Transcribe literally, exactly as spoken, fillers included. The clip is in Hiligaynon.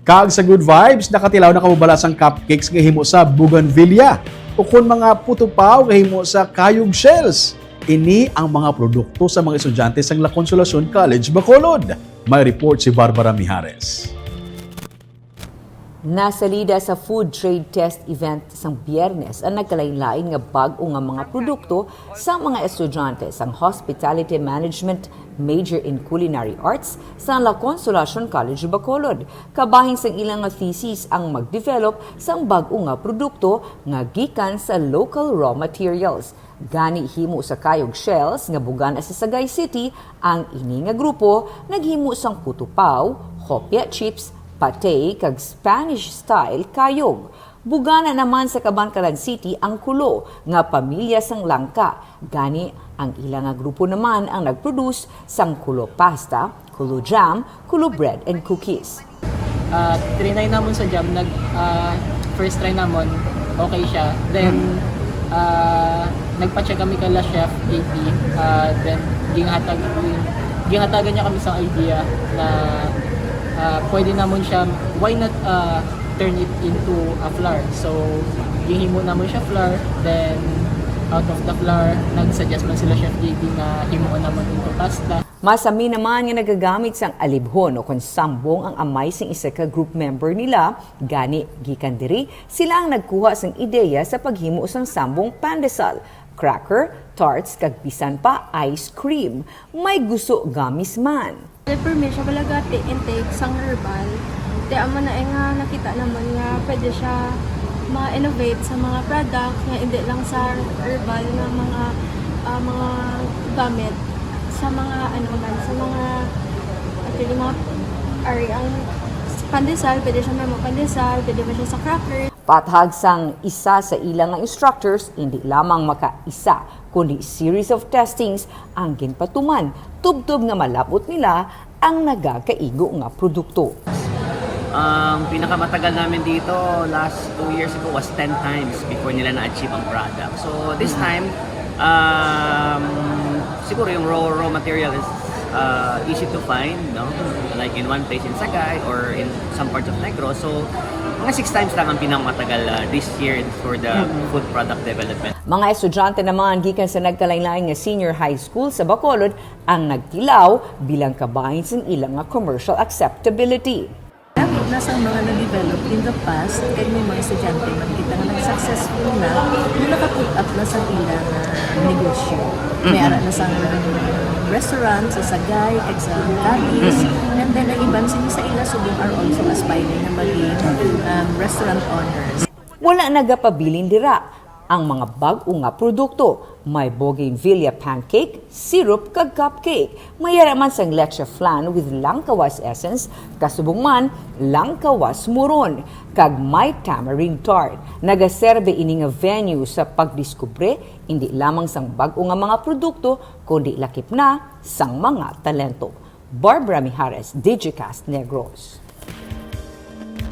Kag sa Good Vibes, nakatilaw na kamo bala sang cupcakes nga himo sa bougainvillea, ukon mga putupaw nga himo sa kayog shells. Ini ang mga produkto sa mga estudyante sang La Consolacion College, Bacolod. May report si Barbara Mijares. Nasalida sa food trade test event sang Biyernes ang nagkalain-lain nga bag-o nga mga produkto sang mga estudyante sang Hospitality Management major in Culinary Arts sa La Consolacion College, Bacolod. Kabahin sang ila nga thesis ang magdevelop sang bag-o nga produkto nga gikan sa local raw materials. Gani, himo sa kayog shells nga bugana sa Sagay City, ang ini nga grupo naghimo sang kutupaw, hopia chips, patay, kag Spanish style kayog. Bugana naman sa Kabankalan City ang Kulo nga pamilya sang langka. Gani, ang ila nga grupo naman ang nagproduce sang kulo pasta, kulo jam, kulo bread and cookies. Ah, trinay namon sa jam, nag, ah, first try namon, okay siya. Then, ah, nagpa-check kami kala Chef J P, ah, then ginhatag, ginhatagan niya kami sa idea na, ah, pwede namon siya, why not, ah, turn it into a flour? So, gihimo namon siya flour, then out of the flour, nag-suggest man sila Chef J P nga himuon namon into pasta. Masami naman nga nagagamit sang alibhon o kon sambong ang amay sing isa ka group member nila, gani gikan diri sila ang nagkuha sang ideya sa paghimo sang sambong pandesal, cracker, tarts, kag bisan pa ice cream. May gusto gamis man. Peppermint siya, balagati, intake sang herbal. Di amo na eh nga nakita naman nga pwede siya ma-innovate sa mga product nga hindi lang sa herbal nga mga, ah, mga gamit, sa mga ano man, sa mga, actually, mga, ari, ang pandesal, pwede siya memo pandesal, pwede ba siya sa cracker? Pathag sang isa sa ila nga instructors, hindi lamang maka isa, kundi series of testings ang ginpatuman, tubtob nga malab-ot nila ang nagakaigo nga produkto. Ang pinakamatagal namin dito last two years ago was ten times before nila na-achieve ang product. So, this time, um, siguro yung raw, raw material is, uh, easy to find, no? Like in one place in Sagay or in some parts of Negros. So, mga six times lang ang pinakamatagal, uh, this year for the food product development. Mga estudyante naman gikan sa nagkalain-lain nga senior high school sa Bacolod ang nagtilaw bilang kabahin sang ila nga commercial acceptability. Damo na sang mga na-develop in the past, kag may mga estudyante man kita nga nag-successful na, nga naka-put up na sa ila nga negosyo. May ara na sang restaurant sa Sagay kag sa Cadiz, and then ang iban sini sa ila subong are also aspiring na maging, um, restaurant owners. Wala nagapabilin dira ang mga bag-o nga produkto. May bougainvillea pancake, syrup, kag cupcake. May ara man sang leche flan with langkawas essence, kasubong man langkawas muron, kag may tamarind tart. Nagaserbe ini nga venue sa pagdiskubre indi lamang sang bag-o nga mga produkto, kundi lakip na sang mga talento. Barbara Mijares, Digicast Negros.